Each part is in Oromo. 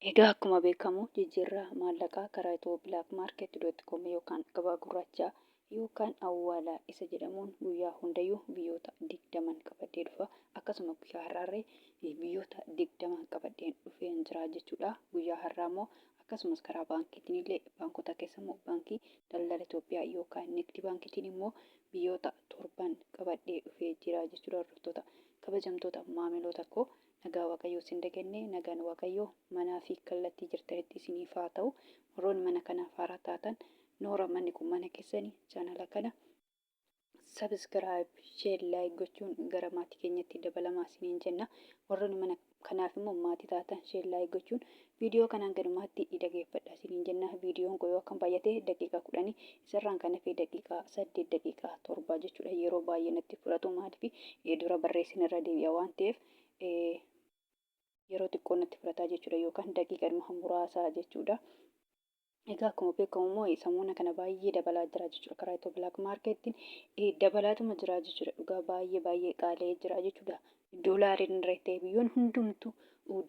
Egaa akkuma beekamu jijjiirraa maallaqaa karaa Itiyoo Black Market dot com yookaan gabaa gurraachaa yookaan awwaalaa isa jedhamuun guyyaa hundayyuu biyyoota 20n qabadhee dhufa. Akkasuma guyyaa har'aarree biyyoota 20 qabadheen dhufeen jira jechuudha. Guyyaa har'aa immoo akkasumas karaa baankiitiin illee baankota keessa immoo baankii daldala Itoophiyaa yookaan nigdi baankiitiin immoo biyyoota torban qabadhee dhufee jira jechuudha hordoftoota kabajamtoota maamiloota koo. Nagaa Waaqayyoo sin dagannee nagaan Waaqayyoo manaa fi kallattii jirtanitti isiniif haa ta'u. Warroonni mana kanaaf haaraa taatan noora manni kun mana keessanii chaanala kana subscribe, share, like gochuun gara maatii keenyatti dabalamaa isiniin jenna. Warroonni mana kanaaf immoo maatii taatan share, like gochuun viidiyoo kanaan gadumaatti dhageeffadha isiniin jenna. Viidiyoon koo yoo akkam baay'ate daqiiqaa 10 isarraan kan hafe daqiiqaa 8 daqiiqaa 7 jechuudha. Yeroo baay'ee natti fudhatu maaliif dura barreessin irra deebi'a waan ta'eef yeroo xiqqoo natti fudhataa jechuudha yookaan daqiiqadhuma muraasa jechuudha. Egaa akkuma beekamu immoo samuuna kana baay'ee dabalaa jira jechuudha. Karaa Itiyoo Black Markettiin dabalaatuma jira jechuudha. Dhugaa baay'ee baay'ee qaala'ee jira jechuudha. Doolaariin irra ta'e biyyoonni hundumtuu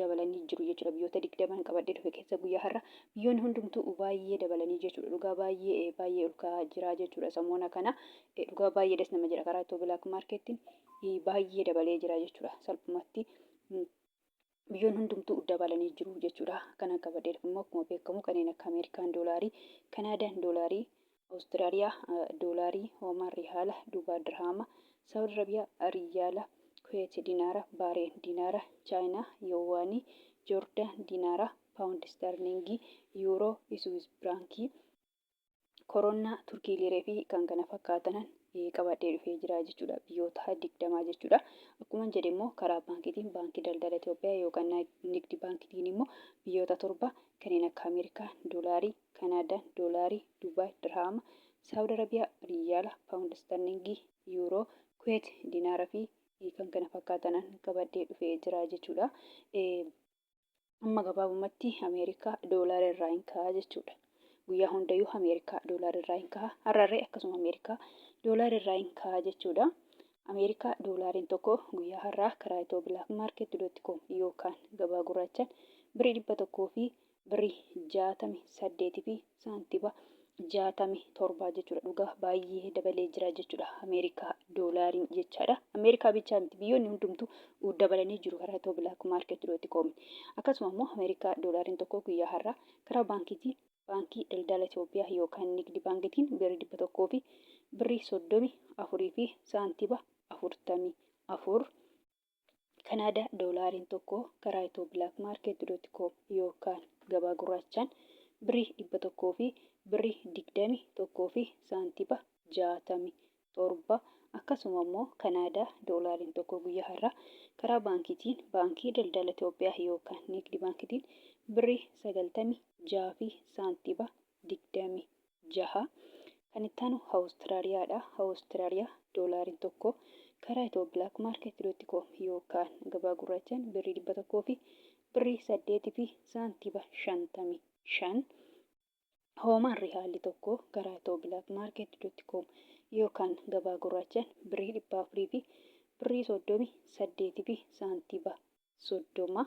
dabalanii jiru jechuudha. Biyyoota 20n qabadhee dhufe keessa guyyaa har'a biyyoonni hundumtuu baay'ee dabalanii jechuudha. Dhugaa baay'ee baay'ee ol ka'aa jira jechuudha. Samuuna kana dhugaa baay'ee das nama jedha. Karaa Itiyoo Black Markettiin baay'ee dabalee jira jechuudha. Salphumatti biyyoonni hundumtuu dabalanii jiru jechuudha. Kana qabadhee dhufe immoo akkuma beekamu kanneen akka Ameerikaan doolaarii, Kanaadaan doolaarii, Awustiraaliyaa doolaarii, Oomaan rihaala, Duubaa dirhaama, Saawud Arabiyaa riyaala, Kuweet dinaara, Baareen dinaara, Chaayinaa yowaanii, Joordaan dinaara, Paawundi isterliingii, Yuuroo, Iswiis biraankii, Koronnaa, Turkii Liiree fi kan kana fakkaatanan qabadhee dhufee jira jechuudha. Biyyoota 20 jechuudha. Akkuman jedhe immoo karaa baankiitiin Baankii Daldala Itoophiyaa yookaan Nigdi Baankiitiin immoo biyyoota torba kanneen akka Ameerikaa Doolaarii, Kanaadaan Doolaarii, Dubaay Dirhaama, Saawud Arabiyaa Riyaala, Paawundi Isterlingii, Yuuroo, Kuweet Dinaara fi kan kana fakkaatanan qabadhee dhufee jira jechuudha. Amma gabaabumatti Ameerikaa doolaara irraa hin ka'a jechuudha. Guyyaa hundayyuu Ameerikaa doolaara irraa hin ka'a. Har'arree akkasuma Ameerikaa doolaara irraa hin ka'a jechuudha. Ameerikaa doolaariin tokko guyyaa har'aa karaa Itiyoo Black Market dot com yookaan gabaa gurraachaan birrii 100 fi birrii 68 fi saantiba 67 jechuudha. Dhugaa baay'ee dabalee jira jechuudha. Ameerikaa doolaariin jechaadha. Ameerikaa bichaa miti biyyoonni hundumtuu dabalanii jiru karaa Itiyoo Black Market dot com. Akkasuma immoo Ameerikaa doolaariin tokko guyyaa har'aa karaa baankiitiin Baankii Daldala Itoophiyaa yookaan Nigdi Baankiitiin birrii 100 fi birrii 34 fi saantiba 44. Kanaadaa Doolaariin tokko karaa Itiyoo Black Market dot com yookaan gabaa gurraachaan birrii 100 fi birrii 21 fi saantiba 67 akkasuma immoo Kanaadaa Doolaariin tokko guyyaa har'aa karaa baankiitiin Baankii Daldala Itoophiyaa yookaan Nigdi Baankiitiin birrii 96 fi saantiba 26. Kan itti aanu Awustiraaliyaadha. Awustiraaliyaa doolaariin tokko karaa Itiyoo Black Market dot com yookaan gabaa gurraachaan birrii 100 fi birrii 8 fi saantiba 55. Hoomaan rihaalli tokko karaa Itiyoo Black Market dot com yookaan gabaa gurraachaan birrii 400 fi birrii 38 fi saantiba 30.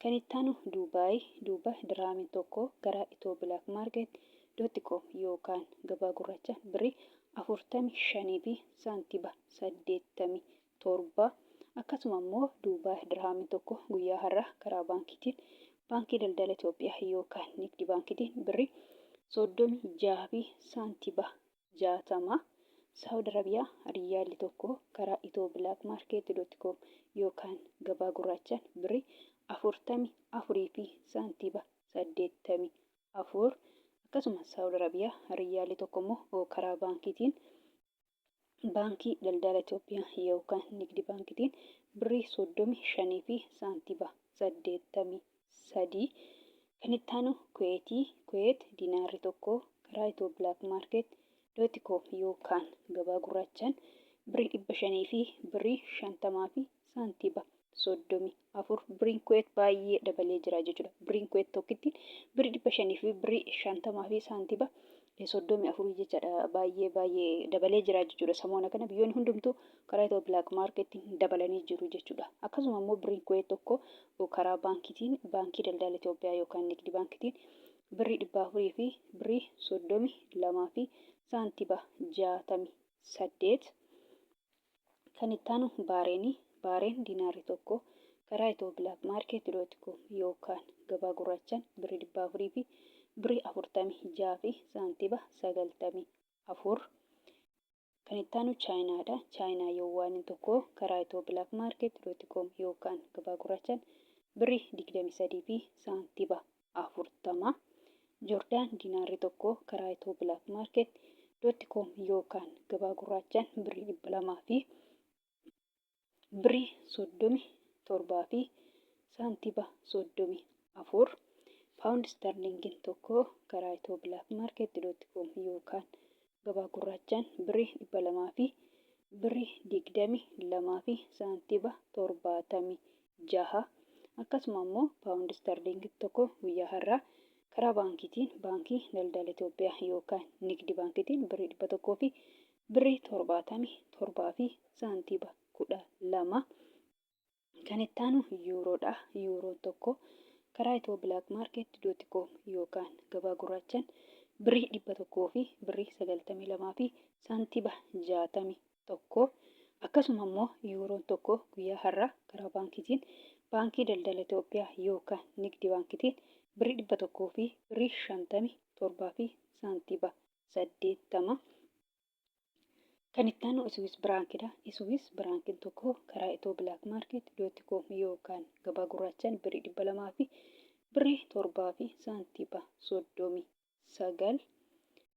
Kan itti aanu Duubaay, Duubaay dirhaamiin tokko gara Itiyoo Black Market dot com yookaan gabaa gurraachaan birrii 45 fi saantiba 87. Akkasuma immoo Duubaay dirhaamiin tokko guyyaa har'aa karaa baankiitiin Baankii Daldala Itoophiyaa yookaan Nigdi Baankiitiin birrii 36 fi saantiba 60. Saawud Arabiyaa Riyyaalli tokko karaa Itiyoo Black Market dot com yookaan gabaa gurraachaan birrii 44 fi saantiba 84. Akkasumas Saawud Arabiyaa Riyyaalli tokko immoo karaa baankiitiin Baankii Daldala Itoophiyaa yookaan Nigdi Baankiitiin birrii 35 fi saantiba 83. Kan itti aanu Kuweetii, Kuweet dinaarri tokko karaa Itiyoo Black Market dot com yookaan gabaa gurraachaan birrii 500 fi birrii 50 fi saantiba 34. Birriin Kuweet baay'ee dabalee jira jechuudha. Birriin Kuweet tokkittiin birrii 500 fi birrii 50 fi saantiba 34 jechaadha. Baay'ee baay'ee dabalee jira jechuudha. Samoona kana biyyoonni hundumtuu karaa Itiyoo Black Market dabalanii jiru jechuudha. Akkasuma immoo birriin Kuweet tokko karaa baankiitiin Baankii Daldala Itoophiyaa yookaan Nigdi Baankiitiin birrii 400 fi birrii 32 fi saantiba 68. Kan itti aanu Baareeni. Baareen diinaarri tokko karaa Itiyoo Black Market dot com yookaan gabaa gurraachaan birrii 400 fi birrii 46 fi saantiba 94. Kan itti aanu Chaayinaadha. Chaayinaa Yowwaaniin tokko karaa Itiyoo Black Market dot com yookaan gabaa gurraachaan birrii 23 fi saantiba 40. Jordaan diinaarri tokko karaa Itiyoo Black Market dot com yookaan gabaa gurraachaan birrii 200 fi birrii 37 fi saantiba 34. Paawundi Isterliingiin tokko karaa Itiyoo Black Market dot com yookaan gabaa gurraachaan birrii 200 fi birrii 22 fi saantiba 76. Akkasuma immoo Paawundi Isterliingi tokko guyyaa har'aa karaa baankiitiin Baankii Daldala Itoophiyaa yookaan Nigdi Baankiitiin birrii 100 fi birrii 77 fi saantiba 12. Kan itti aanu Yuuroodha. Yuuroon tokko karaa Itiyoo Black Market dot com yookaan gabaa gurraachaan birrii 100 fi birrii 92 fi saantiba 61. Akkasuma immoo Yuuroon tokko guyyaa har'aa karaa baankiitiin Baankii Daldala Itoophiyaa yookaan Nigdi Baankiitiin birrii 100 fi birrii 57 fi saantiba 80. Kan itti aanu Iswiis Biraankidha. Iswiis Biraankiin tokko karaa Itoo Black Market dot com yookaan gabaa gurraachaan birrii 200 fi birrii 7 fi saantiba 39.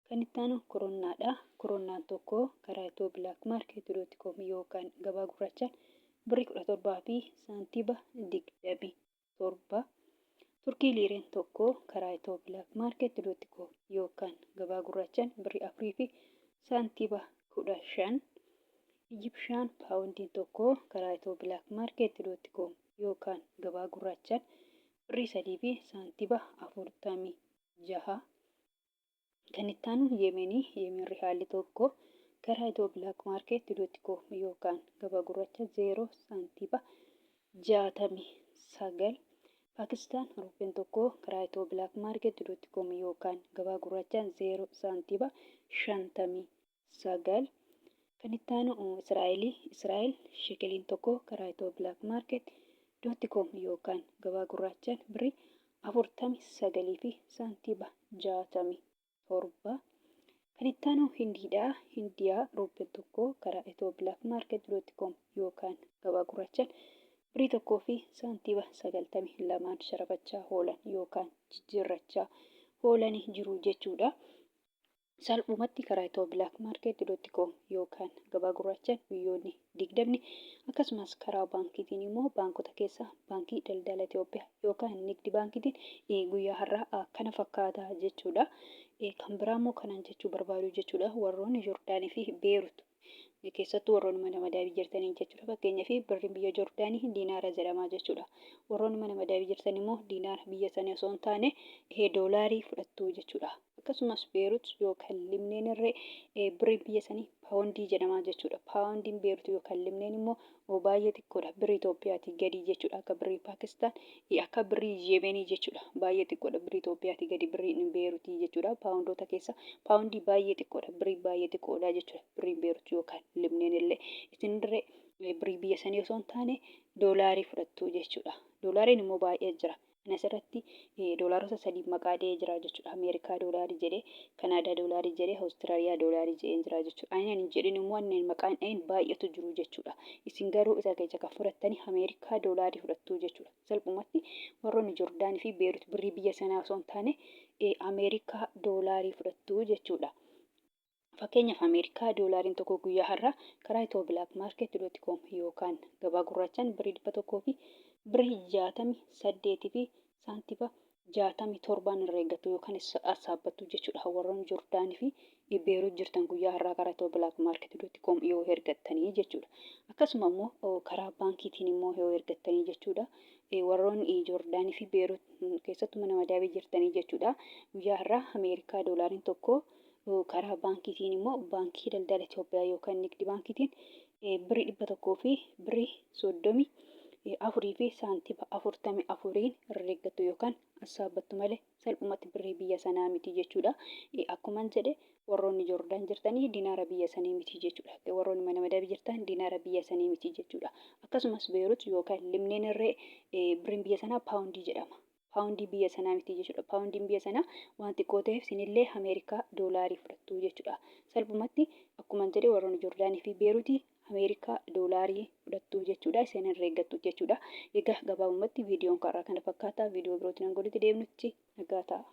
Kan itti aanu Koronnaadha. Koronnaan tokko karaa Itoo Black Market dot com yookaan gabaa gurraachaan birrii 17 fi saantiba 27. Turkii liireen tokko karaa Itoo Black Market dot com yookaan gabaa gurraachaan birrii 4 fi saantiba 15. Ijibshaan paawundiin tokko karaa Itoo Black Market dot com yookaan gabaa gurraachaan birrii 3 fi saantiba 46. Kan itti aanu Yemenii, Yemen Rihaalli tokko karaa Itoo Black Market dot com yookaan gabaa gurraacha 0 saantiba 69. Paakistaan Ruupiin tokko karaa Itoo Black Market dot com yookaan gabaa gurraachaan 0 saantiba 59. Kan itti aanu Israa'elii, Israa'el shekeliin tokko karaa Itoo Black Market dot com yookaan gabaa gurraachaan birrii 49 fi saantiba 67. Kan itti aanu Hindiidha. Hindiyaa ruupiin tokko karaa Itoo Black Market dot com yookaan gabaa gurraachaan birrii 1 fi saantiba 92n sharafachaa oolan yookaan jijjiirrachaa oolanii jiru jechuudha. Salphumatti karaa Itoo Black Market dot com yookaan gabaa gurraachaan biyyoonni 20ni akkasumas karaa baankiitiin immoo baankota keessaa Baankii Daldala Itoophiyaa yookaan Nigdi Baankiitiin guyyaa har'aa kana fakkaata jechuudha. Kan biraa immoo kanan jechuu barbaadu jechuudha warroonni Jordaanii fi Beerut keessattuu warroonni mana madaamii jirtaniin jechuudha. Fakkeenyaaf birriin biyya Jordaanii diinaara jedhama jechuudha. Warroonni mana madaamii jirtan immoo diinaara biyya sanii osoo hin taane doolaarii fudhattu jechuudha. Akkasumas Beerut yookaan Libneen irree birriin biyya sanii paawondii jedhama jechuudha. Paawondiin Beerut yookaan Libneen immoo baay'ee xiqqoodha. Birrii Itoophiyaatii gadi jechuudha. Akka birrii Paakistaan, akka birrii Yemenii jechuudha. Baay'ee xiqqoodha birrii Itoophiyaatii gadi birriin Beerutii jechuudha. Paawondoota keessa paawondii baay'ee xiqqoodha. Birrii baay'ee xiqqoodha jechuudha. Birriin Beerut yookaan Libneen illee. Isinirree birrii biyya sanii osoo hin taane doolaarii fudhattu jechuudha. Doolaariin immoo baay'ee jira. Ani asirratti doolaarota sadii maqaa dhahee jira jechuudha. Ameerikaa doolaarii jedhee, Kanaadaa doolaarii jedhee, Awustiraaliyaa doolaarii jedheen jira jechuudha. Ani hin jedhin immoo ani maqaan dhahin baay'eetu jiru jechuudha. Isin garuu isa keessa kan fudhattanii Ameerikaa doolaarii fudhattu jechuudha. Salphumatti warroonni Jordaanii fi Beerut birrii biyya sanaa osoo hin taane Ameerikaa doolaarii fudhattu jechuudha. Fakkeenyaaf Ameerikaa doolaariin tokko guyyaa har'aa karaa Itiyoo Black Market dot com yookaan gabaa gurraachaan birrii 100 fi birrii 68 fi saantiba 67n irra eeggattu yookaan assaabbattu jechuudha. Warroonni Jordaanii fi Beerut jirtan guyyaa har'aa karaa Itiyoo Black Market dot com yoo ergattanii jechuudha. Akkasuma immoo karaa baankiitiin immoo yoo ergattanii jechuudha. Warroonni Jordaanii fi Beerut keessattuu mana madaabii jirtanii jechuudha. Guyyaa har'aa Ameerikaa doolaariin tokko Karaa baankiitiin immoo Baankii Daldala Itoophiyaa yookaan Nigdi Baankiitiin birrii 100 fi birrii 34 fi saantima 44n herreeggattu yookaan assaabbattu malee salphumatti birrii biyya sanaa miti jechuudha. Akkuman jedhe warroonni Joordaan jirtanii dinaara biyya sanii miti jechuudha. Warroonni mana madabii jirtan dinaara biyya sanii miti jechuudha. Akkasumas Beerut yookaan Libneen irree birriin biyya sanaa paawundii jedhama. Paawundii biyya sanaa miti jechuudha. Paawundiin biyya sanaa waan xiqqoo ta'eef isinillee Ameerikaa doolaarii fudhattu jechuudha. Salphumatti akkuman jedhe warroonni Joordaanii fi Beeruutii Ameerikaa doolaarii fudhattu jechuudha. Isin herreeggattu jechuudha. Egaa gabaabumatti viidiyoon karaa kana fakkaata. Viidiyoo birootiin hanga walitti deemnutti nagaa ta'a.